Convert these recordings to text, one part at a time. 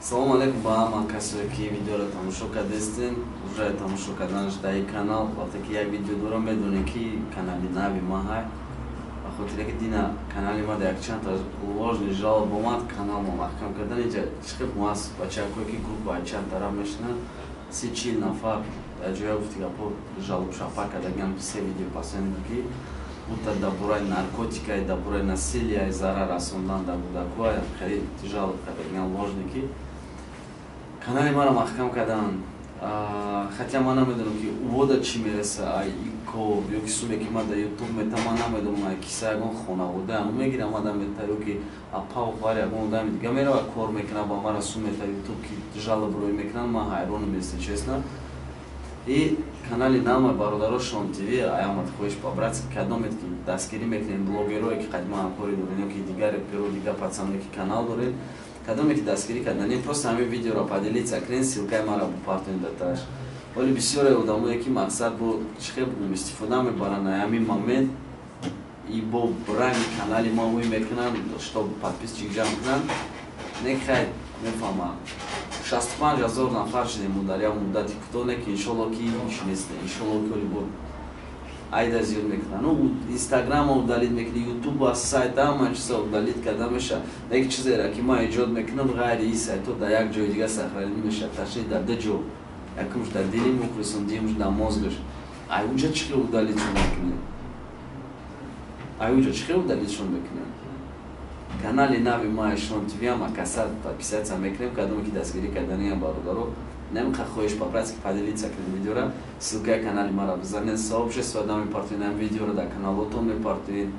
Салому алейкум ба ҳама касое, ки видеоро тамошо кардестен. Уже тамошо карданаш дар ин канал, вақте ки як видео дорам, медонем, ки канали нави ма ҳай. Ба хотире ки дина канали ма дар якчанд та ложный жалоб омад, канал ма маҳкам кардан. Инҷа чӣ хел ҳаст, бачакое ки группа чанд тараф мешинанд, 30-40 нафар дар ҷоя гуфти гапо жалоб шапа кардагиам. Се видео пасони ки будто дар бораи наркотика, дар бораи насилия, зарар расондан дар кӯдакҳо хеле жалоб кардагиам, ложный, ки канали маро маҳкам карданд. Хотя ман намедонам, ки увода чӣ мереса, ай ико ё ки суме ки ман дар Ютуб мета, ман намедонам, ай киса ягон хонавода ҳамон мегирам, мада мета ё ки апау хоҳар ягон одами дига мерава, кор мекунад, ба мара сум мета Ютуб, ки жалоб рӯй мекунанд. Ман ҳайронам, если честно. И канали нама, бародаро, Шон ТВ, аямад хоҳиш по-братски, кадомед ки дастгирӣ мекунед, блогерое ки қадима ҳамкорӣ доред ё ки дигар реперо, дигар пацаное ки канал доред, кадоме ки дастгирӣ карданем, просто ҳамин видеоро поделиться кунед, ссылкаи маро бупартонед даташ. Вале бисёре одамое ки мақсад бо чӣ хел бугум, истифода мебаранд ҳамин момент и бо ранги канали ма ӯй мекунанд, чтоб подписчик ҷамъ кунанд. Не, хай, мефаҳмам, 65 000 нафар шудем дар як муддати кӯтоҳ. Не ки иншолло ки ҳеч нест, иншолло ки оли бо айда зиёд мекунанд. Ну, Инстаграма удалить мекунӣ, Ютуба, сайт, ҳама чиза удалить карда мешавад. Як чизеро ки ман эҷод мекунам, ғайри ин сайтҳо дар як ҷои дига сохранить мешавад, ташриф дар ду ҷо: якумш дар дили мухлисон, дуюмш дар мозгаш. Ай уҷа чӣ хел удалитьшон мекунед? Ай уҷа чӣ хел удалитьшон мекунед? Канали нави ма, Шон ТВ, ама каса подписаться мекунем, кадоме ки дастгирӣ карданиам, бародаро, немқа хоҳиш по-братски поделиться кунед видеора, ссылкаи канали мара бизанед, сообщество да мепартоед, ам видеоро дар каналотон мепартоед,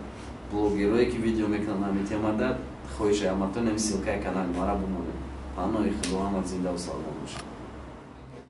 блогерое ки видео мекунанд ҳамин темада, хоҳиши аматон ами ссылкаи канали мара бимонед. Паноҳи Худо, ҳама зиндаву саломат бошед.